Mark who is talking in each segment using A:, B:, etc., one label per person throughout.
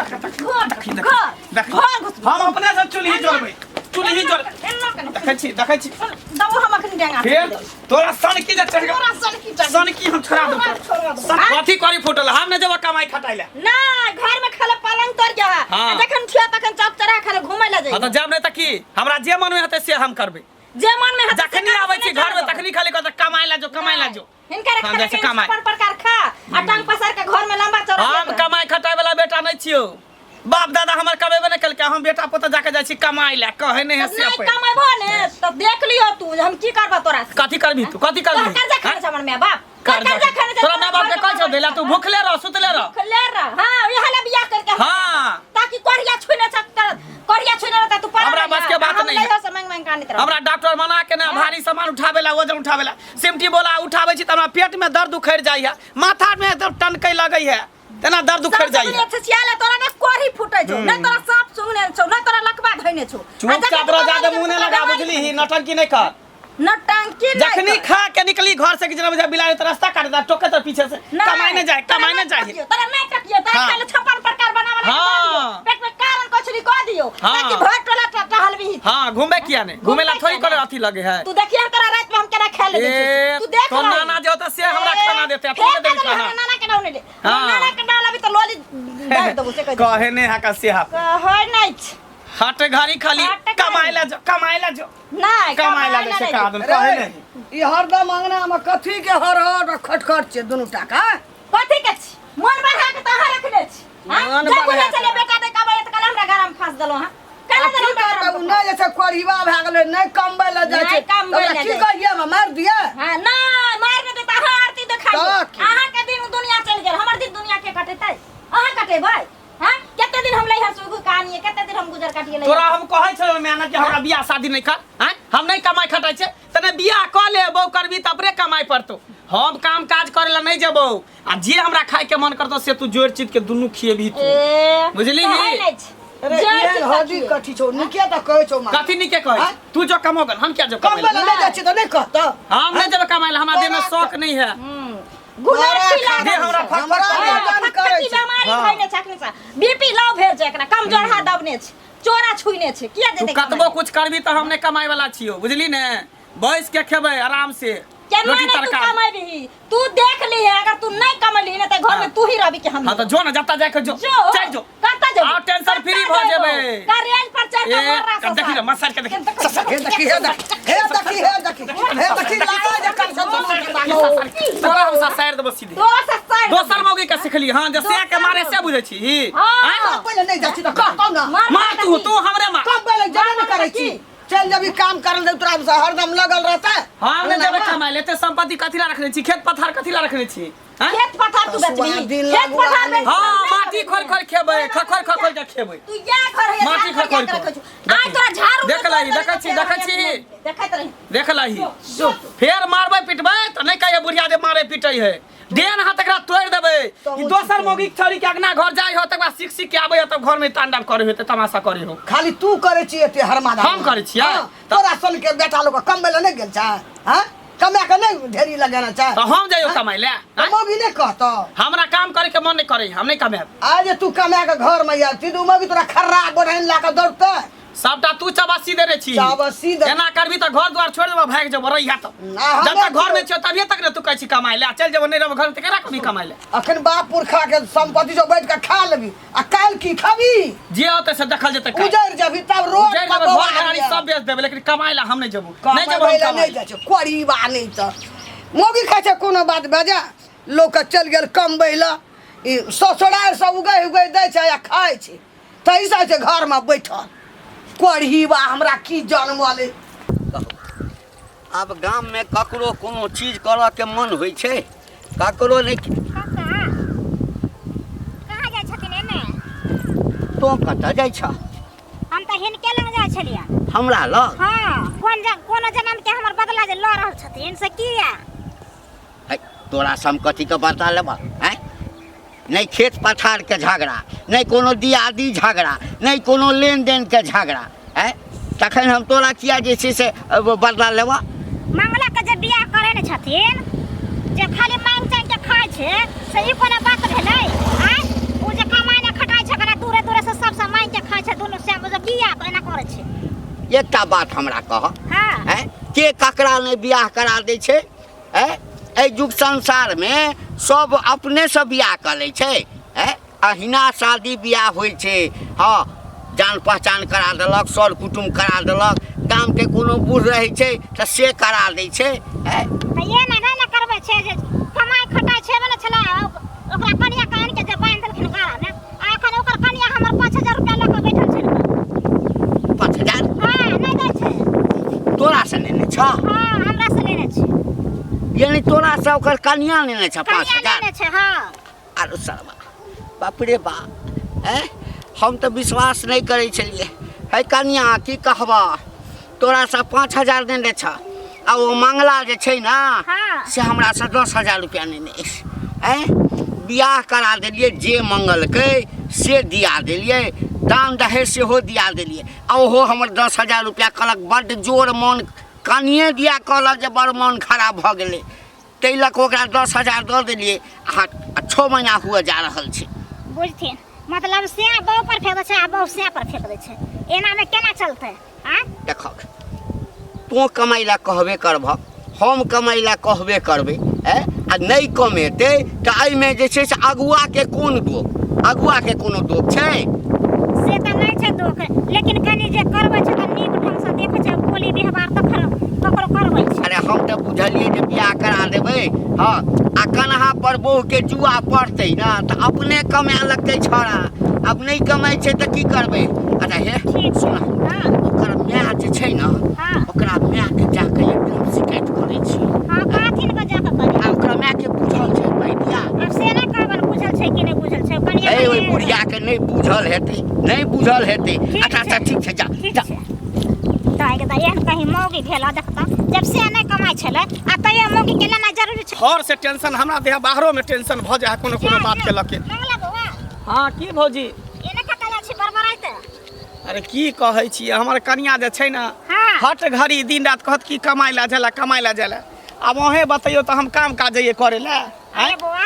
A: घर घर
B: देखी, देखी,
A: घर
B: देखी।
A: घर घुस
B: हम अपने से चूल्ही जरबै चूल्ही जर
A: एना केना
B: देखै छी देखै छी
A: दबो हम अखन डेंगा
B: फेर तोरा सनकी जे चढ़
A: तोरा सनकी चढ़
B: सनकी हम छोड़ा देब
A: हमरा छोड़वा देबौ।
B: कथी करी फूटल हम नहि जेबै कमाई खटाइ लए
A: ना घर में खाले पलंग तोड़ गया
B: हाँ।
A: आ जखन उठिया तखन चौक चढ़ा खाले घूमे ला
B: हाँ
A: जाइए
B: तऽ जाब नहि तऽ की हमरा जे मन में हेतै से हम करबै
A: जे मन में हेतै से
B: जखनी
A: करबै,
B: आबै
A: से
B: छी
A: नहि
B: घर में
A: करबै।
B: तखनी खाली कहतै कमाइ ला जो कमाइ ला जो
A: हिनका
B: हम
A: रखा
B: जाइ छी कमाइ।
A: छप्पन प्रकार खा आ टांग पसार के घर में लंबा चौड़ा
B: हम कमाई खटाइ वाला बेटा नहि छियौ बाप दादा हमर कमेबे नहि केलकै हम बेटा पोता जाके जाइ छी कमाइ लए कहै नहि है से
A: नहीं
B: अपन।
A: कमेबो ने तो देख लियो तू हम की करबा तोरा से
B: कथी करबी तू कथी
A: तोहर
B: करबी
A: कर्जा खाने
B: हाँ?
A: छै हमर माय बाप तोहर
B: कर्जा
A: कर्जा खाने छै
B: तोरा माय बाप के कहै छौ देला तू भूखले रह सुतले रह
A: भूखले रह हां इहे ला बियाह करके हम
B: हाँ।
A: ताकि कोरिया छुने चक्कर कोरिया छुने रहता तू पड़ा
B: हमरा बस के बात नहीं है।
A: से मांग मांग कानित रह
B: हमरा डॉक्टर मना के ना भारी सामान उठावे ला वजन उठावे ला सिमटी बोला उठावे छी त हमरा पेट में दर्द उखड़ जाइ है माथा में एकदम टनकै लगै है तेना दर्द उखड़ जाइ है
A: सबसे छियाले तोरा ने कोरी फूटे छौ नै तोरा सांप सुंघने छौ नै तोरा लकवा धइने छौ
B: चुपचाप रह जादे मुंह नहीं लगा बुझली ही नौटंकी नहीं कर
A: नौटंकी नहीं
B: जखनी
A: कर।
B: खा के निकली घर से कि जना बुझा बिलाड़ी तो रास्ता काट दा टोके तो पीछे से कमाई नहीं जाए कमाई नहीं जाए
A: तोरा नहीं टकियो तोरा
B: हाँ।
A: खाली छप्पन प्रकार बना बना के
B: हाँ।
A: दऽ दियौ। पेट में कारण कचरी कह दियो
B: हाँ।
A: ताकि भर टोला टहलबी
B: हाँ घूमे किया नहीं घूमे ला
A: घूमे
B: थोड़ी
A: किया
B: करे
A: नहीं?
B: अथी लगे है
A: तू देखिए तोरा रात में हम केना खेल ले
B: ए,
A: तू देख
B: तो
A: रही।
B: नाना जो होता से हमरा
A: ए,
B: खाना देते तू
A: फेर
B: दे
A: कह देली
B: खाना
A: हमरा नाना के नाम नहीं ले
B: हाँ।
A: नाना के नाम अभी तो लोली डाल देबो से कह दे
B: कहे नहीं है का से हा
A: कहै नहीं छ।
B: हट घड़ी खाली
A: हट घड़ी।
B: कमाए ला जो कमाए ला जो
A: नहीं
B: कमाए ला जो से
A: नहीं
B: कहा दून कहे
C: रे,
B: नहीं
C: ई हरदम अंगना में कथी के हर हर आ खटखट छै दुनू टाका
A: कथी के छी मन बढ़ा के तहाँ रखने छी हाँ?
C: मन
A: जब
C: बढ़ा
A: बोले
C: के।
A: चले बेटा दे कमाए त कल हमरा घर में फांस देलो हां कल
C: आ की
A: हमरा घर
C: करबै,
A: में
C: उ नहि जे छै कोढ़िबा भए गेलै नहि कमबै लए जाइ
A: नहि
C: छै
A: कमबै
C: तऽ
A: लए
C: ओकरा की
A: जाइ छै।
C: कहियै हम मारि दियै
A: हां ना मार ने देता अहाँ आरती देखाइयो
C: तऽ की?
A: अहाँ के दिन दुनिया चलि गेल हमर दिन दुनिया के कटेतै अहाँ कटेबै हां कते दिन हम लैहर सुगु कहानी है कते दिन हम गुजर काटिए लैहर
B: तोरा हम कहै छलौ मैना कि हमरा बियाह शादी नहीं कर आँय हम नहीं कमाई खटाइ छै तने बियाह कऽ ले बहू करबी तऽ अपने कमाई पड़तौ हम काम काज करे ला नहीं जेबौ आ जे हमरा खाए के मन करतौ से तू जोड़ चित के दुनू खिएबही तू
A: ए
B: बुझलिही?
A: कहै नहि छै।
C: अरे
A: जोड़
C: एहन
A: चित
C: हदी
A: खिए।
C: कथी छौ नीके तऽ कहै छौ माँ
B: कथी नीके कहै
C: आँय?
B: तू जो कमोगन हम क्या जो
C: कमबै
B: कमाई
C: लए नहि जाइ छै तऽ नहि कहतौ
B: हम नहीं जेबै कमाई ला हमरा देह में शौक नहीं है
A: गुलाटी
C: तोरा
A: लागल
B: दे हमरा
A: छै।
B: फक-
C: हमरा
A: हाँ,
C: गर्दन करै
A: फटफटी
C: छै
A: बेमारी
B: हाँ।
A: धइने छै अखनी से बीपी लो भेल छै एकरा कमजोर हाथ दबने छै चोरा छुइने छै किया
B: तू
A: जेतै
B: कतबो कुछ करबी तऽ हम नहीं कमाई वाला छियौ बुझली ने बैस के खेबै आराम से
A: केना
B: रोटी
A: नहीं तू
B: तरकारी
A: कमेबही तू देख ली अगर तू नहीं कमेली ने त घर में तू ही रहबी के हम
B: हाँ तो जो ना जत्ता जाके जो
A: जो
B: चल जो
A: कतऽ जेबो
B: आ टेंशन फ्री भऽ जेबै
A: का रेल पर चढ़ के
B: ए,
A: मर रहा
B: देखी रे, मसाज के देखी।
C: हे देखी हे देखी हे देखी हे देखी हे देखी लागै जे कर सब
B: तोरा हम ससारि देबो सीधे
A: तोरा ससारि
B: दोसर मौगी के सिखली हाँ जे से के मारे से बुझै छी
A: हाँ।
C: पहिले नहि जाइ छी तऽ कहतौ ना
B: मार तू तू हमरे मार
C: कमबै लए जेबे नहि करै छी चल जब काम करल दे तोरा से हरदम लगल रहता
B: हम नहि जेबै कमाइ ले एते संपत्ति कथी ला रखने छी खेत पथार कथी ला रखने छी हैं?
A: खेत पथार तू बेचबी
C: दिन
A: खेत
C: लागू
A: पथार
C: आदमी।
A: बेच
B: हाँ माटी खोल खोल खेबै खखोर खखोर के खेबै
A: तू या घर है
B: माटी खखोर के।
A: आज तोरा झाड़ू
B: देख लही, देखै छी, देखै छी।
A: देखैत रही
B: देख लही फेर मारबै पिटबै तऽ नहि कहिए बुढ़िया जे मारे पिटै है देन हाथ एकरा तोड़ि देबै ई दोसर मौगी के छौड़ी के अगना घर जाइ हो तकर बाद सीख सीख के आबै हो तब घर में तांडव करे हो तमाशा करे हो
C: खाली तू करै छी एते हरमादा
B: हम करै छियै?
C: हाँ, तोरा सन के बेटा लोग कमबै लए नहि गेल छै हाँ कमा के नहि ढेरी लगेना छै
B: तऽ हम जाइयो कमाइ ले
C: तऽ मौगी नहि कहतौ
B: हमरा काम करे के मन नहि करे हम नहि कमाएब
C: आज तू कमा के घर में आयल छी तऽ उ मौगी तोरा खर्रा गोढ़ाइन लए के दौड़तै
B: सबटा तू चबासी देने छी
C: चाबसी दे
B: एना करबी तऽ घर द्वार छोड़ि देबो भागि जेबो रहिया तऽ
C: ना, हम
B: जब तक घर में
C: नहि
B: छियो तभिए तक ने तू कहै छी कमाइ ले चलि जेबो नहि रहबो घर में तऽ केना कभी कमाइ ले
C: अखन बाप पुरखा के संपत्ति जो बैठ के खा लेबी आ काल्हि की खाबी
B: जे होतै से देखल जेतै काल्हि।
C: उजड़ जबी तब रोड
B: उजड़ि
C: पर
B: जेबै
C: बौआ
B: घर घराड़ी
C: लिअ।
B: सब बेच देबै लेकिन कमाइ ले हम नहि जेबो नहि जेबो
C: कमाबै
B: हम
C: लए
B: कमाइ
C: नहि जाइ छै कोरीबा नहि तऽ मौगी खाइ छै कोनो बात बजा लोकके चलि गेल कमबै लए ई ससुरारि सब उगै उगै दै छै आ खाइ छै ताहि से छै घरमे बैठल कोढ़ीबा हमरा की जनमल
D: आब गाममे ककरो कोनो चीज करऽके मन होइ छै ककरो नहि
E: काका कहाँ जाइ छथिन एने
D: तोँ कतऽ जाइ छह
E: हम तऽ हिनके लग जाइ छलियै
D: हमरा लग
E: हाँ कोन कोनो जनम के हमर बदला जे लऽ रहल छथिन से किया
D: है, तोरा से हम कथीके बदला लेबह आँय नहि खेत पथारके झगड़ा नहि कोनो दियादी झगड़ा नहि कोनो लेनदेनके झगड़ा आँय तखन हम तोरा किया जे छै से बदला लेबह
E: मंगला के जे बियाह करे ने छथिन जे खाली मांग चांग के खाइ छै से ई कोनो बात भेलै आँय ओ जे कमाइ ने खटाइ छै ओकरा दूरे
D: एकटा बात हमरा कह।
E: हाँ।
D: हैं, के ककरा नहि बियाह करा दै छै? हैं, एहि युग संसारमे सब अपनेसँ बियाह कऽ लै छै। हैं, अहिना शादी बियाह होइ छै। हँ, जान पहचान करा देलक, सर कुटुम करा देलक, गामके कोनो बूढ़ रहै छै तऽ से करा दै छै। हैं,
E: तऽ ये ने नहि ने करबै छै जे कमाइ खटाइ छेबे ने छलै। ओकरा कनिया के आनि के जे बान्हि देलखिन गाड़ामे, आ एखन ओकर कनिया हमर 5000 रुपया लऽ कऽ बैठल छै।
D: 5000?
E: हँ, नहि दै छै।
D: तोरासँ लेने छह?
E: हँ, हमरा से लेने छै।
D: यानी तोरासँ ओकर कनिया लेने छह पाँच
E: कनिया
D: हजार?
E: लेने छै, हँ।
D: आरो सरवा, बाप रे बाप! ऐं, हम तऽ विश्वास नहि करै छलियै। है कनिया, की कहबह, तोरासँ 5000 नेने छह आ ओ मंगला जे छै ने,
E: हाँ।
D: से हमरासँ 10,000 रुपया नेने अछि। ऐं, बियाह करा देलियै, जे मंगलकै से दिया देलियै, दान दहेज सेहो दिया देलियै, आ ओहो हमर 10,000 रुपया कहलक बड्ड जोर मोन कनिए दिया, कहलक जे बड़ मोन खराब भऽ गेलै, ताहि लऽ कऽ ओकरा 10,000 दऽ देलियै। आ 6 महीना हुअ जा रहल छै।
E: बुझथिन, मतलब से बहु पर फेंक दै छै आ बहु से पर फेंक दै छै, एनामे केना चलतै? आँ,
D: देखक, तोँ कमाइ लए कहबे करबह, हम कमाइ लए कहबे करबै। ऐ, आ नहि कमेतै तऽ एहिमे जे छै से अगुआके कोन दोख? अगुआके कोनो दोख छै?
E: से तऽ नहि छै दोख, लेकिन कनि जे करबै छै तऽ नीक ढंगसँ देखै छै, बोली व्यवहार तऽ ककरो करबै छै।
D: अरे, हम तऽ बुझलियै जे बियाह करा देबै, हँ, आ कन्हा पर बहुके जुआ पड़तै ने तऽ अपने कमाए लगतै छौड़ा। आब नहि कमाइ छै तऽ की करबै? अच्छा हे।
E: ठीक।
D: सुन।
E: हँ।
D: ओकर माय जे छै ने,
E: हाँ।
D: ओकरा मायके जाके एकदम शिकायत करै छी।
E: हँ, कहथिन के जाकऽ करी।
D: आ ओकरा मायके बुझल छै भैया?
E: आब से नहि कहबनि बुझल छै कि नहि बुझल छै कनिया।
D: ए, ओहि बुढ़ियाके नहि बुझल हेतै, नहि बुझल हेतै।
E: ठीक
D: अच्छा अच्छा
E: छै।
D: ठीक छै, जा।
E: ठीक
D: जा।
E: छै। तऽ एक एहन कहीं मौगी भेल देखता, जब से नहि कमाइ छलै आ तैयो मौगी के लेना जरूरी छै।
B: घर से टेंशन हमरा देह, बाहरो में टेंशन भऽ जाइ है कोनो कोनो बात के लऽ के।
E: मंगला बौआ।
B: हाँ, की भौजी?
E: एने कतऽ जाइ छी बड़बड़ाइत?
B: अरे, की कहै छी, हमर कनिया जे छै ने,
E: हाँ।
B: हट घड़ी दिन रात कहत की कमाइ ला जाला, कमाइ ला जाला। आब अहें बतैयौ तऽ हम काम काज जइयै करै ला?
E: अरे बौआ,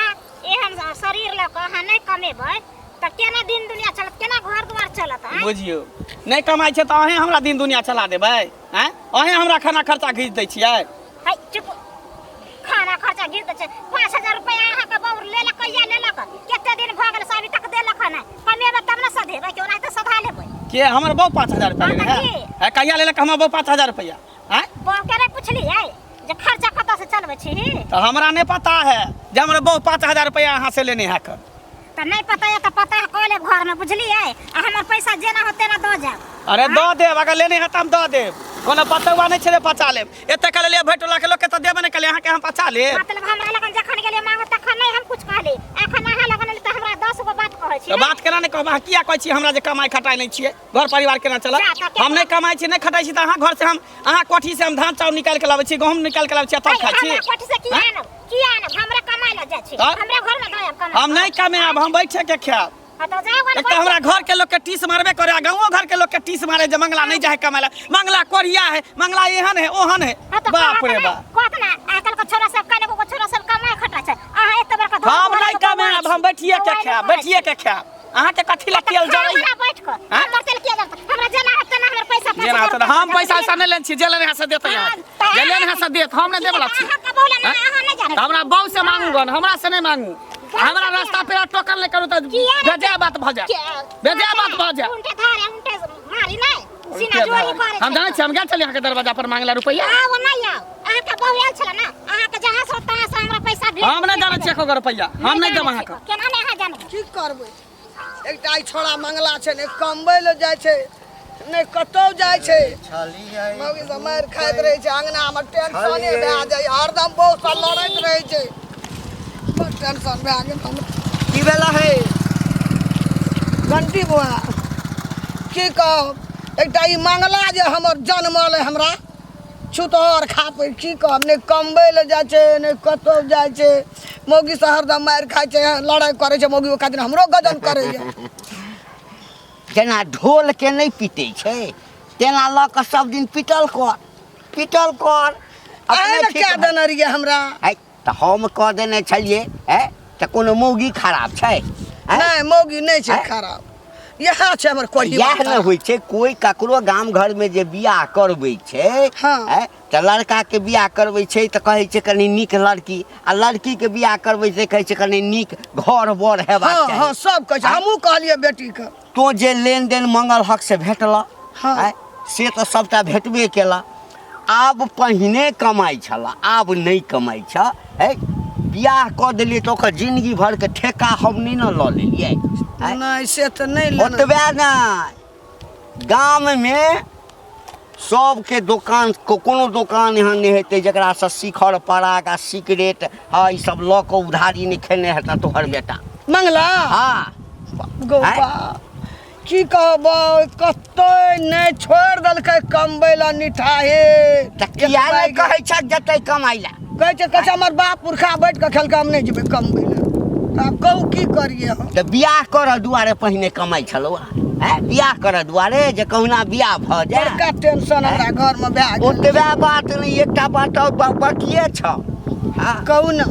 E: एहन शरीर लऽ कऽ अहाँ नहि कमेबै तऽ केना दिन दुनिया चलत, केना घर दुआर चलत? आँय?
B: बुझियौ, नहि कमाइ छै तऽ अहें हमरा दिन दुनिया चला देबै? आँय, अहें हमरा खाना खर्चा घीच दै छियै?
E: है चुप, खाना खर्चा घीच दै छै। 5000 रुपया अहाँके बौर लेलक, कहिया लेलक, कते दिन भऽ गेल से अभी तक देलक हन नहि। कमेबै तब ने सधेबै, कि ओनाहिते सधा लेबै?
B: के, हमर बहू 5000 रुपया
E: हाँ,
B: लेने
E: तऽ
B: है?
E: की?
B: है, कहिया लेलक हमर बहू 5000 रुपया? आँय?
E: बहू के नहि पुछलियै जे खर्चा कतऽ से चलबै छी?
B: तऽ हमरा नहि पता है जे हमर बहू 5000 रुपया अहाँ से लेने है कर।
E: तऽ नहि पता यऽ तऽ पता कऽ लेब घरमे, बुझलियै? आ हमर पैसा जेना हो तेना दऽ जायब।
B: अरे, दऽ देब, अगर लेने है तऽ हम दऽ देब। कोनो पतौआ नहि छै जे पचा लेब। एते कऽ लेलियै, भरि टोला के लोकके तऽ देबे नहि केलियै, अहाँके हम पचा लेब?
E: मतलब हमरा लगन जखन गेलियै मांगऽ तखन नहि हम कुछ कहली, एखन अहाँ लगन एली तऽ हमरा 10 गो बात कहै छी?
B: तऽ बात केना नहि कहब? अहाँ किया कहै छी हमरा जे कमाइ खटाइ नहि छियै, घर परिवार केना चलत?
E: जा, तऽ
B: हम नहि कमाइ छी, नहि खटाइ छी, तऽ अहाँ घर से हम, अहाँ कोठी से हम धान चाउर निकालि के लाबै छी, गहूम निकालि के लाबै छी आ तब खाइ छी?
E: हमरा कोठी से किया
B: आँय?
E: आनब, किया आनब? हमरा कमाइ लए जाइ छी।
B: तऽ?
E: हमरा घरमे दऽ आयब कमाइ।
B: हम नहि कमायब, हम बैठे के खायब।
E: हाँ, तऽ जाउ
B: एक तऽ हमरा घर के लोग के टीस मारबे करे आ गाँवो घर के लोग के टीस मारे जे मंगला नहीं जाए कमाए ला, मंगला कोरिया है, मंगला एहन है, ओहन है।
E: हाँ, तऽ
B: बाप
E: कहत
B: रे
E: ने,
B: बाप।
E: कहत ने, आइकाल्हि के छोरा सब, कने को छोरा सब कमाइ खटाइ छै, अहाँ एते बड़का धन
B: हम
E: धन
B: नहीं
E: के
B: कमायब,
E: बौआइ
B: हम बैठिए
E: छी,
B: के
E: बौआइ
B: खायब,
E: नहि करै
B: बैठिए
E: छी।
B: के खायब। अहाँके कथी ला तेल
E: तऽ
B: जरै?
E: हमरा बैठ कऽ
B: हाँ?
E: हमर तेल किया जलतै? हमरा जेना होत तेना हमर पैसा
B: जेना होत तेना। हम पैसा वैसा नहि लेने छी, जे लेने है से देतै अहाँके, जे लेने है से देत, हम नहि देबला छी।
E: अहाँके बोले ना,
B: हाँ?
E: अहाँ नहि जानै।
B: तऽ हमरा बहू से मांगू गन, हमरा से नहि मांगू। हमरा रास्ता पे टोकन नहि करू तऽ
E: किया नहि?
B: बेजाय बात भऽ जायत, बेजाय बात भऽ जायत।
E: उल्टे धारे उल्टे मारी नहि सीना जोरी करै।
B: हम जानै छी, हम गेल छलियै अहाँके दरवाजा पर मांगला रुपैआ?
E: आउ, नहि आउ। अहाँके बहू आयल छलै ने, अहाँके जहाँ से तहाँ से हमरा पैसा भेट।
B: हम नहि जानै छियै एको गो रुपैआ हम नहि देब अहाँके।
E: केना नहि अहाँ जानबै?
C: की करबै, एकटा ई छोड़ा मंगला छै, नहि कमबै लए जाइ छै, नहि कतौ जाइ छै, मौगी सब मारि खाइत रहै छै अंगनामे। टेंशने भए जाइ, हरदम बहुत सँ लड़ैत रहै छै, बड़ टेंशन भए गेल हमरा।
D: की भेला है?
C: घंटी बुआ, की कहब, एकटा ई मंगला जे हमर जनमल अइ हमरा छुतहर खापै, की कहब, नहि कमबै लए जाइ छै, नहि कतौ जाइ छै, मौगी से हरदम मारि खाइ छै, लड़ाइ करै छै मौगी, ओहि खातिर हमरो गजन करैए।
D: जेना ढोलके नहि पीटै छै तेना लऽ कऽ सब दिन पीटल कर, पीटल कर।
C: अहें
D: अपने
C: ने
D: ठीक
C: कए
D: भऽ
C: देने रहियै हमरा?
D: है, तऽ हम कऽ देने छलियै। है, तऽ कोनो मौगी खराब छै? है?
C: नहि, मौगी नहि छै
D: आँय?
C: खराब, इएह छै हमर कोढ़ी
D: इएह ने होइ छै कोइ ककरो गाम घरमे जे बियाह करबै छै
C: हँ।
D: आँय, तऽ लड़काके बियाह करबै छै तऽ कहै छै कनि नीक लड़की आ लड़कीके बियाह करबै छै कहै छै कनि नीक घर बर हेबाक
C: हँ
D: चाही
C: हँ सब कहै छै हमहूँ कहलियै बेटीके
D: तोँ जे लेनदेन मंगल हक से भेटलह
C: हँ।
D: आँय, से तऽ सभटा भेटबे केलह आब पहिने कमाइ छलह आब नहि कमाइ छह है बियाह कऽ देलियै तऽ ओकर जिंदगी भरके ठेका हम नहि ने लऽ लेलियै आँय?
C: नहि से तऽ नहि लेना
D: ओतबे नहि गाममे सबके दोकान कोनो दोकान एहन नहि हेतै जकरासँ शिखर पराग आ सिगरेट हँ ई सब लऽ कऽ उधारी नहि खेने हेतै तोहर बेटा
C: मंगला
D: हँ
C: गौ बा की कहबौ कतौ नहि छोड़ि देलकै कमबै लए निठाहे
D: तऽ किया नहि कहै छह जेतै कमाइ लए
C: कहै छै कहै छै हमर बाप पुरखा बैठ कऽ खेलकै हम नहि जेबै कमबै लए आब कहू की करियै हम
D: तऽ बियाह करऽ दुआरे पहिने कमाइ छलौ आँय बियाह करऽ दुआरे जे कहुना बियाह भऽ जाय
C: बड़का टेंशन हमरा घरमे भए गेल
D: ओतबे बात नहि एकटा बात आओर बाकिए छौ हँ
C: कहू ने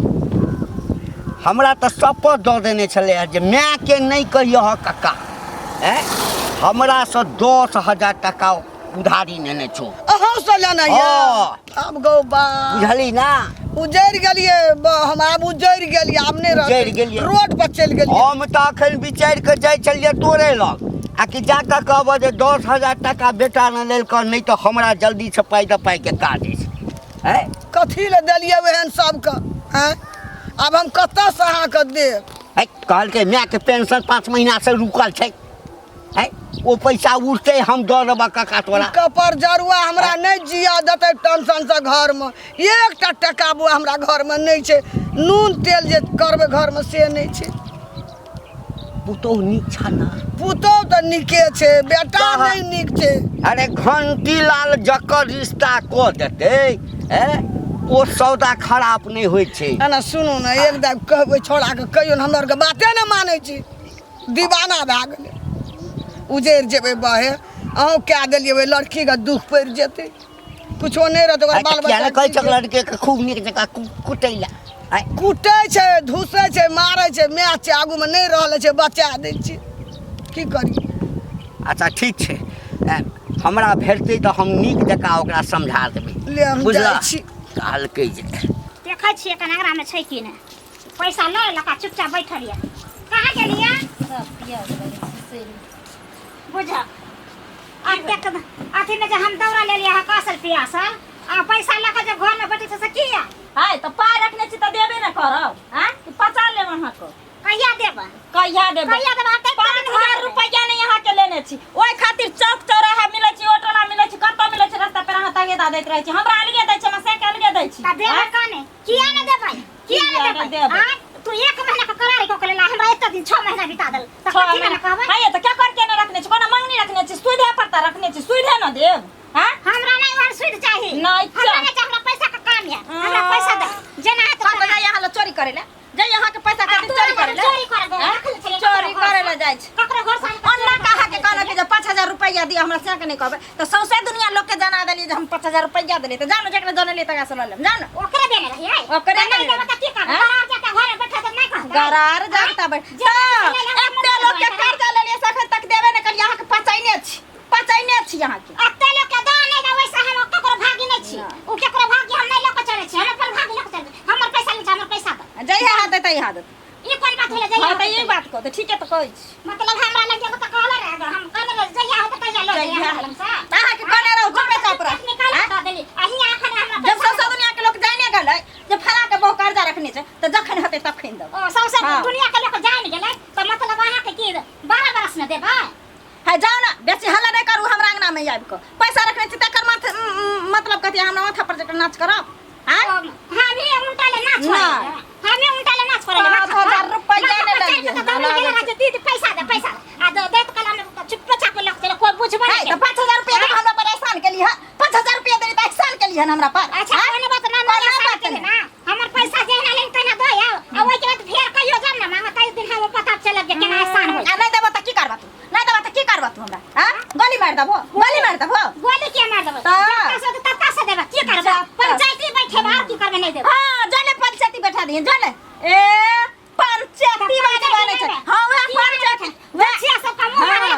D: हमरा तऽ शपथ दऽ देने छलै जे मायके नहि कहियह कक्का आँय हमरासँ 10,000 टाका उधारी नेने छौ
C: अहाँ से लेना ये
D: हाँ।
C: आब गौ बा
D: बुझली ना
C: उजड़ि गेलियै हम आब उजड़ि गेलियै आब नहि रहतै
D: उजड़ि गेलियै।
C: रोड पर चलि गेलियै
D: हम तऽ अखन विचारि कऽ जाइ छलियै तोरे लग आ कि जा कऽ कहबह जे 10,000 टाका बेटा ने लेलकऽ नहि तऽ हमरा जल्दीसँ पाइ दऽ पाइके काज अछि आँय
C: कथी लए देलियै ओहन सबके आँय आब हम कतऽसँ अहाँके देब
D: है कहलकै मायके पेंशन 5 महीनासँ रुकल छै है ओ पैसा उठतै हम दऽ देबऽ काका तोरा
C: कपर जरुआ हमरा नहि जिया देतै टेंशनसँ घरमे एकटा टका बौआ हमरा घरमे नहि छै नून तेल जे करबै घरमे से नहि छै
D: पुतोहु नीक छ ना
C: पुतोहु तऽ नीके छै बेटा
D: कहाँ?
C: नहि नीक छै
D: अरे घंटी लाल जकर रिश्ता कऽ देतै ए ओ सौदा खराब नहि होइ छै
C: एना सुनू ने एक दाब कहबै छौड़ाके कहियो ने हमरा आरके बाते नहि मानै छी दीवाना भए गेलै उजड़ि जेबै बहे अहूँ कए देलियै ओहि लड़कीके दुख पड़ि जेतै कुछो नहि रहतै ओकर बाल
D: किया नहि
C: बच्चा
D: कहै छक लड़के के खूब नीक जकाँ कुटै लए आँय?
C: कुटै छै धुसै छै मारै छै माय छै आगूमे नहि रहल छै बचा दै छै की करी
D: अच्छा ठीक छै हमरा भेटतै तऽ हम नीक जकाँ ओकरा समझा देबै
C: ले हम
D: बुझलह
C: जाइ छी।
D: कहलकै जे
E: देखै छियै कनि एकरामे छै कि नहि पैसा लऽ लेलक आ चुपचाप बैठल यऽ कहाँ गेलियै
A: सब पिया गेलै
E: बुझ अतेक अथी में जे हम दौड़ा लेलियै अहाँ कसल पियासल आ पैसा लऽ कऽ जे घरमे बैठे छै से किया
A: हाय तऽ पाइ रखने छी तऽ देबे ने करब आँय कि पचा लेब अहाँके
E: कहिया देबै
A: कहिया देबै
E: कहिया देबै? अतेक
A: 5,000 रुपैआ नहि अहाँके लेने छी ओहि खातिर चौक चौराहा मिलै छी ऑटोला मिलै छी कतऽ मिलै छी रास्ता पर अहाँ तगेदा दैत रहै छी हमरा अलगे दै छी हमरा से के अलगे दै छी
E: तऽ देबै
A: आँय?
E: कने किया ने देबै किया ने
A: किया ने
E: देबै
A: देबै?
E: आँय तू एक महीना के करारी कऽ के लेला हमरा एते दिन 6 महीना बिता देल तऽ
A: छह
E: कथी
A: महीना।
E: लए कहबै
A: हाय तऽ क्या करके ने रखने छी कोना मंगनी रखने छी सुधे पर तऽ रखने छी सुधे न देब हाँ
E: हमरा नहीं ओहन सुध चाही
A: नहीं
E: हमरा
A: चाही।
E: नहीं चाही हमरा पैसा के काम है हमरा पैसा दे जेना हेतै
A: कतऽ जाय अहाँ लग चोरी करे ले जाय अहाँ के पैसा
E: आ
A: खातिर
E: तू
A: चोरी
E: हमरा
A: करे ले
E: चोरी करे दे,
A: आँय?
E: रखले छलियै
A: चोरी
E: ककरो
A: करे
E: घरसँ।
A: ले जाइ छै
E: ककरो घर से
A: ओना कहा के कहलक जे 5,000 रुपैआ दिअ हमरा से के नहि कहबै तऽ सौंसे दुनिया लोक के जना देलियै जे हम 5,000 रुपैआ देलियै तऽ जानो जकरा जनलियै तकरा से लऽ लेब जानो
E: ओकरे देने रहियै
A: ओकरे
E: तऽ नहीं
A: देने
E: देबै तऽ की करबै
A: आँय?
E: गरार जाके घर में बैठा तऽ नहीं कहतै
A: गरार जागता बैठ
E: जे
A: तऽ एते लोक के कर्जा लेलियै से एखन तक देबे नहि करियै अहाँके पचैने छी पचैने छी अहाँके
E: एते लोक के दऽ नहि दे वैसे हम ककरो भागी नहि छी ओ ककरो भागी हम नहि लऽ कऽ चलै छी हम अपन भागी लऽ कऽ चलै छी हमर पैसा नहि छै हमर पैसा दे
A: जहिया हाथ देतै तहिया देतै
E: ई कोन बात भेलै जहिया
A: हँ तऽ ई बात कहू तऽ ठीके तऽ कहै छी
E: मतलब हमरा लग एगो तऽ कहले रहे हम कहने रहे जहिया होतै तहिया लऽ जइहे
A: जहिया
E: हमरा लग से
A: तऽ अहाँके कहने रहू चुपे चाप रह
E: निकालि कऽ दऽ देली आ हियाँ एखन हमरा
A: जब
E: पैसा
A: सौंसे दुनिया के लोक जाने गेलै जे फला के बहु कर्जा रखने छै तऽ जखन हेतै तखन देबै
E: ओ सौंसे
A: हँ।
E: दुनिया के लोक जानि गेलै तऽ मतलब अहाँके की 12 बरस ने देबै
A: है जाओ ना बेसी हल्ला नहीं करू हमरा अंगना में आबि कऽ पैसा रखने छी तकर माथ मतलब कथी हमरा माथा पर जकर नाच करब आँय
E: हमी उल्टा ले नाच
A: ना।
E: करे हमी उल्टा ले नाच करे
A: 5,000 रुपैआ ने लेलियै।
E: दे दीदी पैसा दे पैसा दे। आ दे देत कला में चुप चाप लग चले कोई बुझबे
A: है
E: नहीं
A: तऽ 5,000 रुपैआ दे हमरा पर एहसान केली हँ 5,000 रुपैआ देली तऽ एहसान केली हन हमरा पर
E: अच्छा
A: आँय?
E: कोनो बात ना
A: कोनो
E: ना
A: बात
E: बात
A: नहि।
E: ना हमर पैसा जेना लेन तेना दे आओ आ ओइ के बाद फेर कहियो जाम ना मांग तै दिन हम पता चलत जे केना एहसान होई
A: आ नहि देबो तऽ की करबा तू नहि देबो तऽ की करबा तू हमरा आँय गोली मारि देबो गोली मारि देबो
E: गोली के मार देबै
A: तऽ?
E: जत्ता से तत्ता से देबै की करबै
A: जत्ता।
E: पंचायती बैठे बाहर की करबै नहीं देबै
A: हाँ जले पंचायती बैठा दिए जले ए पंचायती वाली बने छै हाँ वह पंचायती
E: बच्चिया सब का मुंह
A: हाँ।
E: मारे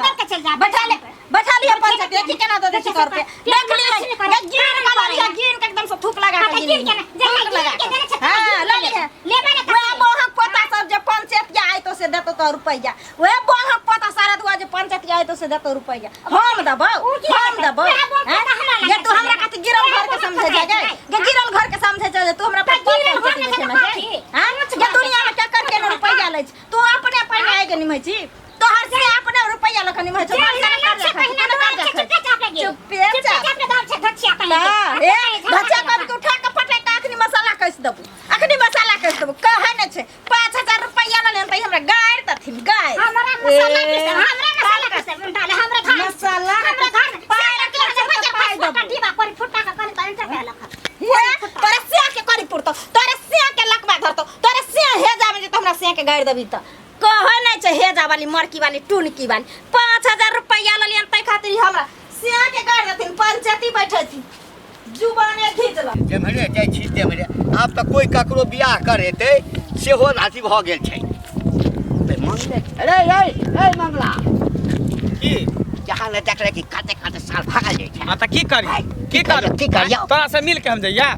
A: तो रुपया देख लियै गिन के लऽ लियै गिन के एकदम से थूक लगा के
E: हाँ,
A: गिन
E: त गिन के ना, जे
A: थूक लगा
E: गिन के देने
A: के
E: छै,
A: हां
E: गिन
A: लऽ
E: के
A: लियै
E: लेबे ने
A: वएह बोहक पोता सब जे पंचायतिया आयतो से देतो तो रुपैया वएह बोहक पोता सारा दुआ जे पंचायतिया आयतो से देतो रुपैया हम देबौ
E: उ की
A: हम
E: देतै?
A: देबौ
E: वएह बोहक
A: हैं?
E: पोता हमरा
A: जे तू
E: लगे
A: हमरा
E: छै।
A: कथी गिरल
E: वएह
A: घर के
E: बोहक
A: समझे
E: पोता
A: जाय
E: छै।
A: गे गिरल घर के समझे जाय तू हमरा
E: त
A: पर
E: गिरल घर के
A: पंचायती
E: छै
A: बैठेमे
E: त
A: गे
E: कथी?
A: हैं
E: ऊँच
A: जे
E: घर के
A: दुनिया में
E: छै।
A: के कर के ने रुपैया लै छै तू अपने पहिने आइ के निमहै छी तोहर से अपने रुपैया लख निमहै छौ
E: जे
A: पैसा
E: हमरा
A: ने
E: लग छै
A: कर्जा खाइ
E: पहिने
A: छी, तू ने
E: दुआर
A: कर्जा
E: छै,
A: खाइ
E: चुपे चापे
A: छी।
E: गे।
A: चुपे
E: चुपे
A: चाप
E: चापे दाम छै धचिया कहीं के।
A: हाँ, ए, धचिया कभी के उठा के पटक के अखनी मसाला कस देबू अखनी मसाला कस देबू कहै नै छै 5000 रुपैया लऽ लेन त हमरा गारि दथिन गारि
E: हमरा मसाला पीस हमरा मसाला पीस डाले हमरा धान
A: मसाला
E: हमरा धान
A: पाय
E: सारा
A: रखले
E: के
A: छै
E: बच्चा
A: तऽ पाय
E: पाय
A: देबू।
E: डिबा पर फुटा के कन तन चढ़ा लख
A: हे, तोरा सिया के करी पुरतौ तोरा सिया के लकवा धरतौ तोरा सिया हे जाबे जे त हमरा सिया के गारि देबी त कहै नै छै हेजा वाली मरकी वाली टुनकी वाली 5000 रुपैया लऽ लियन तै खातिर ई हमरा सिया के गारि देथिन पंचायती बैठेथिन जुबाने घीच लऽ
D: जेम्हरे जाइ छी तेम्हरे आब तऽ कोइ ककरो बियाह करेतै सेहो अथी भऽ गेल छै तऽ मंगले अरे रे रे मंगला
B: की
D: जहाँ ने देखले कि कते कते साल भागल जाइ छै
B: हाँ तऽ की करी की
D: की
B: करी
D: की करियौ?
B: तोरा से मिल के हम जइया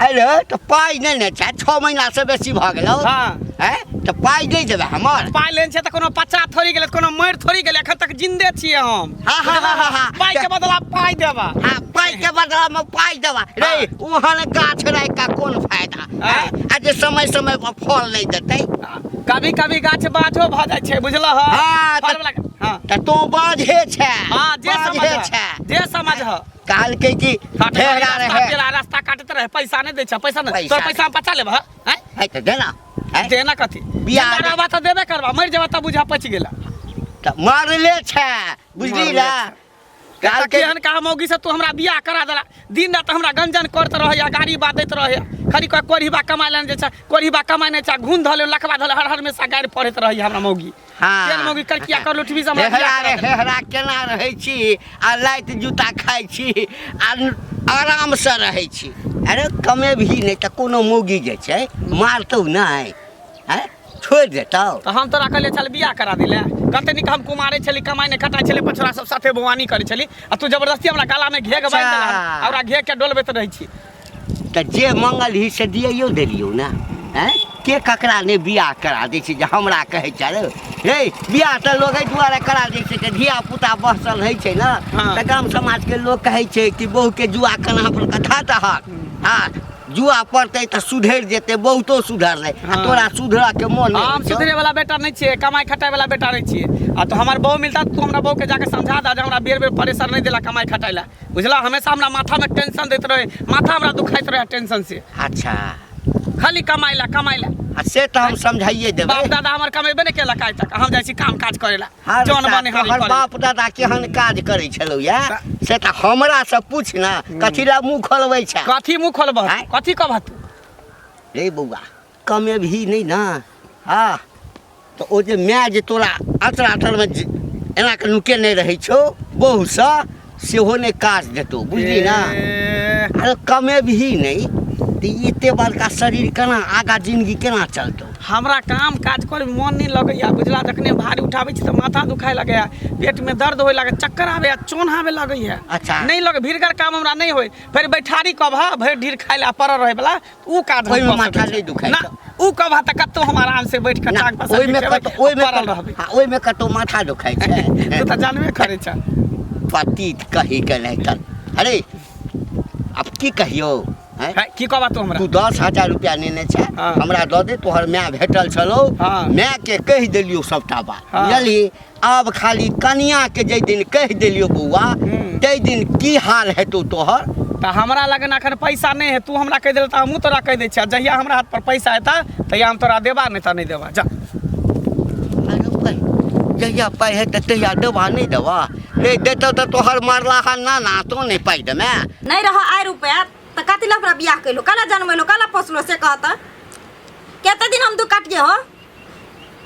D: अरे तऽ पाइ नहि ने छै 6 महीना से बेसी भऽ गेलौ
B: हाँ
D: हैं तऽ पाइ नहि देबै हमर
B: पाइ लेने छै तऽ कोनो पच्चा थोड़ी गेलै कोनो मरि थोड़ी गेलै एखन तक जिन्दे छियै हम
D: हाँ, हाँ, हाँ, हाँ, हाँ।
B: पाइ के बदला पाइ देबा
D: हाँ पाइ के बदला में पाइ देबा रे ओहन गाछ राखि कऽ कोन फायदा
B: हाँ।
D: हैं? आ जे समय समय पर फल नहि देतै
B: कभी कभी गाछ बाझो भऽ जाइ छै बुझलह
D: हाँ,
B: फल वाला हाँ
D: तऽ तों बाझे छै
B: हाँ जे समझ
D: बाझे छै
B: जे समझ
D: कहलकै कि
B: काटैत
D: ढेरा
B: रास्ता
D: रहे
B: पेरा रास्ता काटैत रहे पैसा नहि दै छै पैसा नहि
D: पैसा
B: तोर पैसा हम पचा लेबह हैं
D: है तऽ देना हैं?
B: देना कथी
D: बियाह
B: जिंदा रहबा तऽ देबे करबा मरि जेबा तऽ बुझा पचि गेला
D: तऽ मारले छै बुझली
B: मारले
D: ना कहलकै
B: केहन कहा मौगी से तू हमरा बियाह करा देला दिन रात हमरा गंजन करत रहैया गाड़ी बादैत रहैया खाली कह कोढ़ीबा कमाय लए जे छै कोढ़ीबा कमाय नहि छै घून धऽ ले लखबा धऽ ले हर हर हमेशा गारि पढ़ैत रहैया हमरा मौगी
D: हाँ
B: केहन मौगी करकिया कर लुठबी से हमरा
D: हेहरा
B: बियाह
D: रे
B: करा देला।
D: हेहरा केना रहै छी आ लाइट जूता खाइ छी आ आरामसँ रहै छी अरे कमेबही नहि तऽ कोनो मौगी जे छै मारतौ नहि आँय छोड़ि देतौ
B: तऽ हम तोरा कहलियै चल बियाह करा दिले कते नीक हम कुमारे छली कमाइ नहि खटाइ छली पछोड़ा सब साथे बौआनी करै छली आ तू जबरदस्ती हमरा गलामे घेघ बान्हि देला
D: अच्छा।
B: आ ओकरा घेघ के डोलबैत रहै छी
D: तऽ जे मंगल ही से दियौ देलियौ ने आँय के ककरा नहि बियाह करा दै छै जे हमरा कहै छै रे रे बियाह तऽ लोग एहि दुआरे करा दै छै कि धिया पुता बसल होइ छै ने
B: हाँ।
D: तऽ गाम समाजके लोग कहै छै कि बहुके जुआ कन्हा पर कथा दहक हँ जुआ पड़तै तऽ सुधरि जेतै बहुतो सुधरलै आ
B: हाँ।
D: तोरा सुधरऽ के मोन नहि
B: हम
D: होइ छौ।
B: सुधरे वाला बेटा नहीं छियै कमाई खटाई वाला बेटा नहीं छियै आ तो हमर बहू मिलता तू हमरा बहू के जाके समझा दा जे हमरा बेर बेर परेशान नहीं देला कमाई खटाई ला बुझला हमेशा हमरा माथा में टेंशन दैत रहे माथा हमरा दुखाइत रहे टेंशन से
D: अच्छा
B: खाली कमाई ला कमाई ला
D: आ से तऽ हम समझाइए देबै
B: बाप दादा हमर कमेबे नहीं केलक आइ तक हम जाइ छी काम काज करे ला
D: हर
B: जौन बने
D: तोहर बाप दादा केहन काज करै छलौ या से तऽ हमरा से पूछ ना कथी ला मुँह खोलबै छै
B: कथी मुँह खोलबह
D: आँय?
B: कथी कहबह तू
D: रे बौआ कमेबही नहि ना हँ तऽ ओ जे माय जे तोरा अतरा तरमे एना कऽ नुकेने रहै छौ बहुसँ सेहो नहि काज देतौ बुझली ना
B: ए,
D: अरे कमेबही नहि तऽ ई एते बड़का शरीर केना आगाँ जिन्दगी केना चलतौ
B: हमरा काम काज करे मन नहीं लगैया बुझला जखने भारी उठाबै छी तऽ माथा दुखाय लगैया पेट में दर्द होए लगैया चक्कर आबैया चोन आबे लगैया
D: अच्छा।
B: नहीं लगे भीड़गर काम हमरा नहीं होय फेर बैठारी कबहा भरि ढीर खाय ला पड़ल रहे वाला उ काज हम
D: ओहिमे
B: कऽ
D: माथा
B: सकै छी।
D: नहि दुखाइ
B: ना उ कबहा तऽ कतौ हम आराम से बैठ कऽ
D: ना,
B: टांग पसारि
D: ओहिमे
B: के खेबै,
D: कतौ ओहिमे
B: पड़ल रहबै
D: हँ, ओहिमे कतौ माथा दुखाइ छै
B: तू तऽ जानबे करै छ
D: पति कही के नहि तऽ अरे आब की कहियौ आँय?
B: है, की कहबा तू हमरा
D: तू 10,000 रुपया नेने छै
B: हाँ।
D: हमरा दऽ दे तोहर माय भेटल छलौ
B: हाँ।
D: माय के कहि देलियौ सबटा बात
B: हाँ।
D: बुझलही आब खाली कनिया के जाहि दिन कहि देलियौ बौआ ताहि दिन की हाल हेतौ तोहर
B: तऽ हमरा लगन अखन पैसा नहि है तू हमरा कहि देल तऽ हमहूँ तोरा कहि दै छियै जहिया हमरा हाथ पर पैसा एता तहिया हम तोरा देबा नहि तऽ नहि देबा जा
D: अरे भाइ, जहिया पाइ हेतै तहिया देबा नहि देबा नहि देतौ तऽ तोहर मरला हा ना ना तो नहि पाइ देमे
A: नहि रह आइ रुपया तऽ कथी लए हमरा बियाह कैलो काला जनमेलो काला पोसलो से कहत कते दिन हम दुख काटिए हो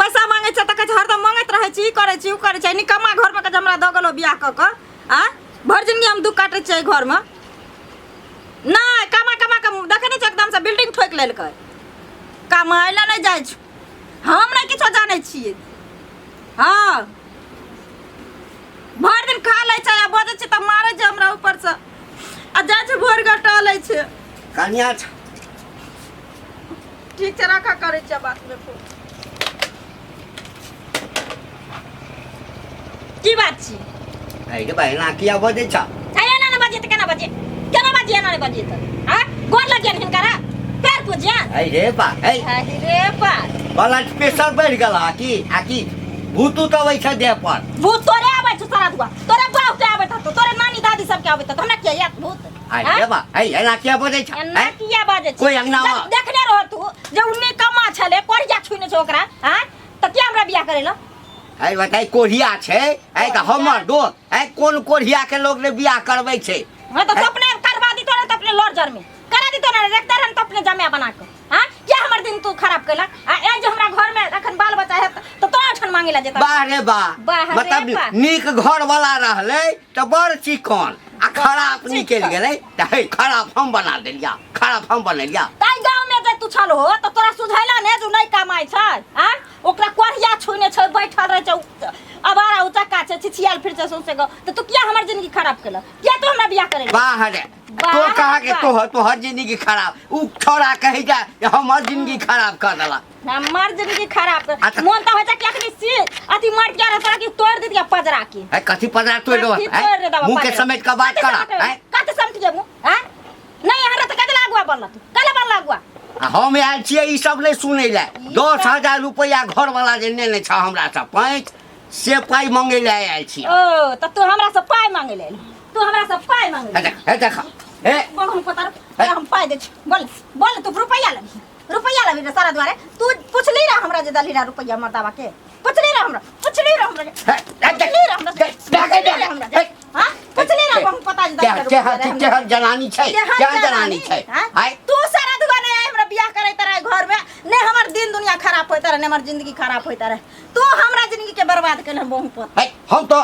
A: पैसा मांगै छै तऽ कहै छै हरदम मांगैत रहै छी ई करै छी ओ करै छी निकम्मा घरमे कहै छै हमरा दऽ गेलो बियाह कऽ कऽ आ भरि जिनगी हम दुख काटै छियै एहि घरमे नहि कमा कमा कऽ देखै नहि छै एकदमसँ बिल्डिंग ठोकि लेलकै कमाइ लए नहि जाइ छै हम नहि किछो जानै छियै हँ भरि दिन खा लै छै आ बजै छै तऽ मारै छै हमरा। जाइ छै भोर कऽ टहलै छै।
D: कनिया
A: ठीक छै, राखा, करै छियै बातमे फोन। की बात छी?
D: अरे रे बहिना, किया बजै छ?
A: छै एना नहि बजियै तऽ केना बजियै? केना बजियै? एना नहि बजियै तऽ आँ गोर लगियन हिनकरा, पैर पूजियन?
D: अरे रे बा, है।
A: अरे बा,
D: ब्लड प्रेशर बढ़ि गेल हा की? आ की भूत उत अबै छै देह पर?
A: भूत तोरे आबै छौ सारा दुआ, तोरे बाप के आबैत हतो, तोरे नानी दादी सबके आबैत हतो, हमरा किया याद भूत?
D: अरे रे बा, है, एना किया बजै छ?
A: एना
D: हैं?
A: किया बाजै छी?
D: कोइ अंगनामे-
A: जब देखने रहो तू जे उ निकम्मा छलै, कोढ़िया छुने छै ओकरा, आँ तऽ किया हमरा बियाह करेला?
D: है बताइ, कोढ़िया छै है तऽ हमर दोस्त है? कोन कोढ़िया के लोग ने बियाह करबै छै?
A: हाँ तऽ अपने करवा दी तो अपने लड़ जर में करा दी तो ना रखते रहन तो अपने जमाया बना के। हाँ, क्या हमर दिन तू खराब कैला? आ ए जे हमरा घर में अखन बाल बच्चा है तो तोरा ओठन मांगे ला जेता।
D: वाह रे वाह।
A: वाह रे
D: मतलब
A: वाह।
D: नीक घर वाला रहलै तऽ बड़ चिकन आ खराब निकलि गेलै तऽ हे खराब हम बना देलिया, खराब हम बनेलिया।
A: ताहि गाँव में जे तू छल हो तऽ तोरा सुझैला ने जो नहीं कमाइ छै? आ ओकरा कोढ़िया छुने छै, बैठल रहै छै, अबारा उचक्का छै, छिछियाल फिर छै सौंसे गाँव, तऽ तू किया हमर जिंदगी खराब केलक? किया तू हमरा बियाह करेला?
D: वाह रे।
A: वाह
D: तो कहा के
A: वाह।
D: तोहर तोहर जिंदगी खराब, उ छोड़ा कही जा जे हमर जिंदगी खराब कर देलक।
A: हमर जिंदगी खराब कर
D: अच्छा।
A: मोन तऽ होइ छै कि अखनी सी अथी मर गया रहता कि तोड़ दितिया पजरा के।
D: है कथी पदरा तोड़
A: कथी
D: देबह?
A: तोड़ दे देबह
D: मुँह के
A: पजरा?
D: समेट के बात
A: कथी
D: कर।
A: समेट?
D: हैं?
A: कथी समेट के मुँह? हैं? नहीं हमरा तऽ कथी लागुआ बनल तू? कले बनल अगुआ?
D: आ हम आयल छियै ई सब नहि सुनै लए। 10,000 रुपैआ घरवाला जे नेने छ हमरा से पैंच से पाइ मंगै लए आयल छियै।
A: ओ तऽ तू हमरा से पाइ मांगे ले, तू हमरा से पाइ मांगे
D: हे
A: ले?
D: देख, हे देख, हे।
A: बोल, हम पता तोरा हम पाइ दै छी। बोल बोल, तू रुपैआ लेबही? रुपैआ लेबही रे सारा दुआरे? तू पुछली रह हमरा जे दलही रह रुपैआ मर्दाबा के? पुछली रह हमरा? पुछली रह हमरा?
D: हे, हे, देख,
A: पुछली रह हमरा?
D: देख, देख,
A: पुछली रह हमरा?
D: हे।
A: हाँ, पुछली रह? हम पता जे दलही रह रुपैआ रहे हमरा।
D: केहन जनानी छै, केहन जनानी छै?
A: हाँ?
D: आय
A: तू सारा दुआ नहीं आए हमरा बियाह करैत रहे घर में, ने हमर दिन दुनिया खराब होइत रहे, ने हमर जिंदगी खराब होइत रहे। तू हमरा जिंदगी के बर्बाद केलहन बहु पोत।
D: है, हम तो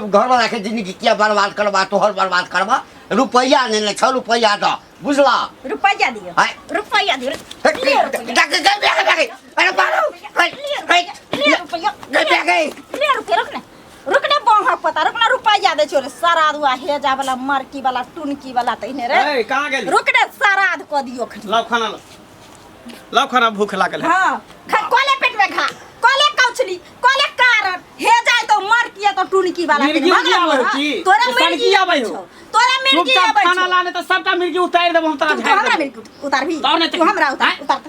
D: घरवाला के जिंदगी किया बर्बाद करबा? तोहर बर्बाद करबा? रुपैआ नेने छ, रुपैआ दऽ, बुझला?
A: रुपैआ दियो।
D: आय।
A: रुपैआ दियो।
D: हे,
A: ले रुपैआ।
D: देख, देख, देख, देख, अरे मारो, हे, हे,
A: ले रुपैआ।
D: देख, देख, हे।
A: ले रुपैआ। रुक ने, रुक ने बौह पता, रुक ने, रुपैआ दै छौ रे सारा दुआ हेजा वाला, मरकी वाला, टुनकी वाला तहिने रे।
B: ए, कहाँ गेली?
A: रुक ने, सराध कऽ दियो खनी।
B: लाओ खाना, लाओ, लाओ खाना, भूख लागल है।
A: हाँ, खा, कोले पेट में खा, कोले कौछली, कोले कारण हे जाय तो मर किया तो टुनकी वाला।
B: मिर्गी उर्गी आबै हो की?
A: तोरा
B: सनकी
A: मिर्गी
B: आबै
A: आबै
B: हो?
A: छौ, तोरा मिर्गी
B: चुपचाप
A: आबै
B: खाना
A: छौ।
B: लाने तऽ सबटा मिर्गी उतारि देबो हम तोरा,
A: तू
B: झाड़ि
A: हमरा
B: देबो।
A: मिर्गी उतारबी?
B: तब नहि तऽ
A: तू हमरा उतार।
B: आँय?
A: उतार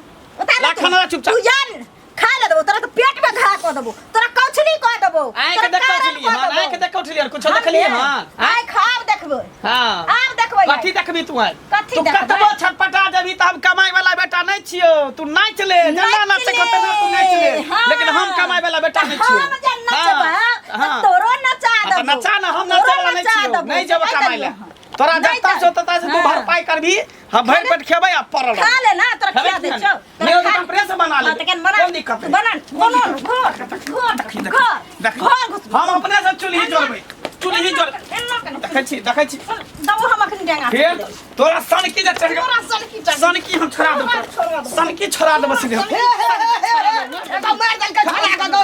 A: उतार।
B: ला खाना ला चुपचाप।
A: तू जान खा ले देबो तोरा, तो पेट में घा कऽ देबो तोरा, कौछली कऽ देबो।
B: आँखि
A: तोरा
B: देख
A: कारण
B: कौछली
A: कऽ
B: हँ?
A: देबो।
B: आँखि देख कौछली आर कुछो
A: हम
B: देखलियै
A: ने,
B: हँ?
A: आइ खाब देखबै।
B: हाँ।
A: आब देखबै आइ।
B: कथी देखबी तू आइ?
A: कथी
B: तू
A: देखबै?
B: कतबो छटपटा जेबी तऽ हम कमाई वाला बेटा नहि छियौ। तू नाचि ले जेना नाचै के तेना तू नाचि ले,
A: हाँ।
B: लेकिन हम कमाई वाला बेटा नहि छियौ।
A: हम जे नचबै
B: हाँ,
A: तऽ
B: हाँ।
A: तोरो नचा
B: हाँ, तऽ
A: देबो।
B: नचा ना, हम
A: तोरो
B: नचै वाला नहि
A: नचा
B: छियौ।
A: देबो।
B: नहि जेबो
A: कहि
B: कमाइ लए।
A: देलियौ हँ।
B: तोरा
A: नहि
B: जत्ता
A: जा-
B: से तत्ता से तू
A: हाँ।
B: भरपाई करबी, हम भरि पेट खेबै आ पड़ल
A: खा
B: रहबै।
A: ले ना, तोरा
B: खेबै
A: खिया दै
B: कि
A: छौ।
B: नहि? नहि, तऽ अपने से बना
A: हाँ,
B: लेबै।
A: तऽ केहन बना?
B: कोन दिक्कत
A: तू
B: है?
A: बना, बना, घर घर
B: देखी, देखी,
A: घर
B: देखी।
A: घर घुस।
B: हम अपने से चूल्ही जोड़बै, चूल्ही जोड़।
A: एना केना?
B: देखै छी, देखै छी।
A: दबो हम अखनी डेंगा।
B: फेर तोरा सनकी जे चढ़ि गेल।
A: तोरा सनकी चढ़ि गेल।
B: सनकी हम छोड़ा देबो,
A: छोड़ा देबो।
B: सनकी छोड़ा देबो सीधे।
C: हे हे हे हे हे, एगो मार देलकै छोड़ा के गो,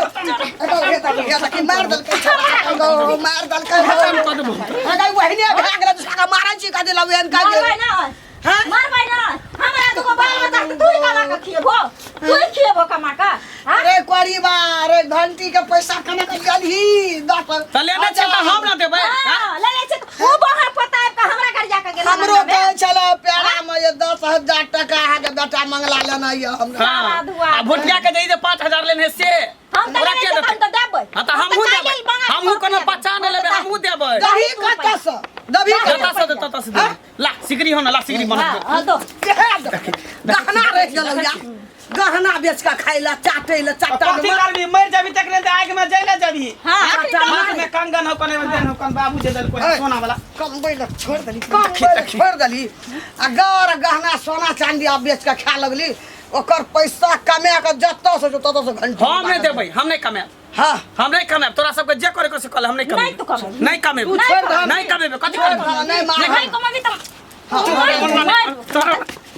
C: एगो हे तक हे तक मार देलकै छोड़ा के गो, मार देलकै।
B: खतम कऽ देबो।
C: अगर वहिने भए गेलै तऽ साका मारै छी कथी लबेन का
A: मारबै ना।
C: हाँ?
A: मारबै ना। हमरा दुगो बाल बच्चा के तू ही कमा के खिएबो? तू ही खिएबो कमा के? हाँ?
C: अरे कोरीबा, अरे घंटी के पैसा कना के गेलही दस?
B: तऽ लेने छै तऽ हम ना देबै? हाँ?
A: हाँ, ले ले छै तऽ ऊ बाहर पता आबि कऽ हमरा गरिया के गेल।
C: हमरो कहै छलै प्यारा में ये 10,000 टका अहाँके बेटा मंगला लेना ये हमरा।
B: हाँ।
A: धुआ।
B: आ भुटिया के जे 5,000 लेने से
A: हम तऽ
B: ओकरा
A: लेने
B: के
A: छै तऽ हम
B: देतै?
A: तऽ देबै।
B: हाँ तऽ हमहूँ
A: तऽ
B: देबै।
A: काल्हि मंगा
B: हमहूँ कोनो
A: के
B: बच्चा नहि लेबै, हमहूँ देबै।
C: दही कतऽसँ दही?
B: जतऽ से देतऽ ततऽ से देबै। ला सिकरी हो ना, ला सिकरी बना
A: हाँ, हाँ, दो।
C: गहना रहि गेलौ या गहना बेच कऽ खाइ लए, चाटै लए, चाटा।
B: कथी करबी? मरि जाबी तकरे तऽ आगि में जैले जाबी।
A: हाँ, अखनी
C: चाटा।
B: हाथ में कंगन हो, कने में देन हो, कन बाबू जे देलको
C: ऐ।
B: सोना वाला।
C: कमबै लए छोड़ि देली, कमबै लए छोड़ि देली आ गर गहना सोना चाँदी आब बेच कऽ खाए लगली। ओकर पैसा कमा कऽ जतऽ से ततऽ से घंटी।
B: हम नहि देबै, हम नहि कमाएब।
C: हाँ।
B: हम नहि कमाएब। तोरा सबके जे करे के से कल, हम नहि
A: नहि तू
B: कमेब।
A: कमेबही।
B: नहि कमेब।
C: तू छोड़ि दह।
B: नहि कमेबै। कथी
C: छोड़ि
B: करबै?
C: दह, नहि मार।
A: नहीं कमाबी तऽ
B: तोरा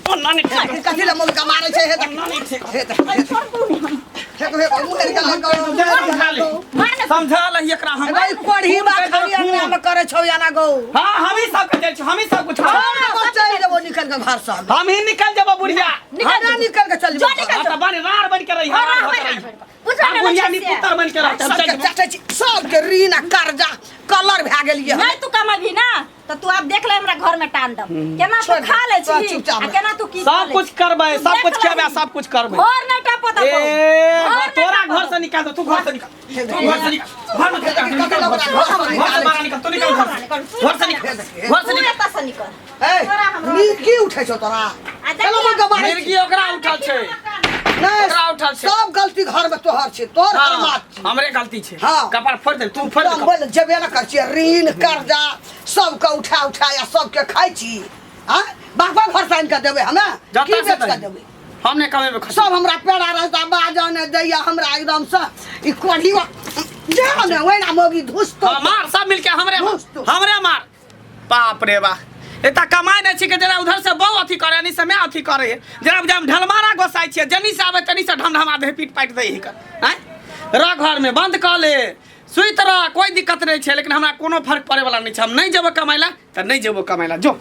B: ओना नहि ठीक।
C: कथी लए मौका मारै छै? हे देख, हे देख,
A: अरे छोड़ तू नहीं हम।
C: हे हे मुहर के लग।
B: समझा ले,
A: मार ना।
B: समझा ले एकरा हम।
C: कोढ़ी बा खाली अंगना में करै। छौ याना गौ।
B: हाँ, हम ही सब के जाइ छी, हम ही सब कुछ
C: छोड़ देबो, चलि जेबो निकल के घर से।
B: हम ही निकल जेबो बुढ़िया।
A: निकल
C: हमरा निकल के चल
A: जो
C: जेबो।
A: निकल।
B: हाँ, तऽ बन रार बन के रही,
A: हाँ,
B: रार
A: रार
B: बन के
A: बन,
B: रही।
A: रार बन। बुझल
B: आ
A: नहि
B: बुढ़िया
A: छै
B: नी
A: से।
B: पुत्र बन के रहतै, हम चलि
C: सबके
B: जेबो।
C: चटै छी, सबके ऋण आ कर्जा कलर भए गेलियै।
A: नहीं तू कमाबी ना तो तू आब देख ले हमरा घर में तांडव केना तू
C: छोड़ दे,
A: खा ले
C: तोरा
A: छी
C: चुपचाप
A: आ
C: रह।
A: केना तू की
B: सब कुछ करबै, सब कुछ खेबै, सब कुछ करबै।
A: घर नहीं टपो
B: ए
A: तब
B: तोरा घर से निकाल दो, तू घर से निकाल, तू घर से निकाल, घर में निकाल, निकाल घर से, घर से बाहर निकाल, तू निकाल घर से, घर से निकाल, घर से
A: तू
B: निकाल।
A: एतऽ से निकल।
C: ए
A: तोरा हमरा
C: मिर्गी उठै छौ तोरा?
A: आ देखी
C: चलो
A: हम-
C: गवाही।
B: मिर्गी ओकरा उठल छै।
C: नहि,
B: ओकरा उठल छै।
C: सब गलती घर में तोहर छै, तोहर
B: हाँ,
C: हरमात छै।
B: हमरे गलती छै।
C: हाँ।
B: कपार फोड़ दे, तू फोड़ दे।
C: हम बोल जेबे न कर छियै, ऋण कर्जा सबके उठा उठा आ सबके खाइ छी। आ बापा घर से आनि कऽ देबै हमे?
B: जतऽ
C: की
B: से
C: बेच कऽ
B: दही।
C: देबै?
B: हम नहि कमेबै खर्चा।
C: सब हमरा पेड़ा रस्ता बाजऽ नहि दैया हमरा एकदम से। ई कोढ़ी जा ने ओहिना मौगी धुसतो।
B: हाँ, मार सब मिलके हमरे मार,
C: धुसतो।
B: हमरे मार। बाप रे बा, एता कमाइ नहि छी के जेना उधर से बहु अथी करे नहीं से मैं अथी करे है, जेना बुझाय हम ढलमारा गोसाइ छियै, जनी से आबै तनी से ढमढमा दे, पीट पाटि दै हिकर। आँय, रह घर में बंद कऽ ले, सुति रह, कोई दिक्कत नहीं छै, लेकिन हमरा कोनो फर्क पड़े वाला नहीं छै। हम नहीं जेबो कमाइ ला तऽ नहीं जेबो कमाइ ला, जो।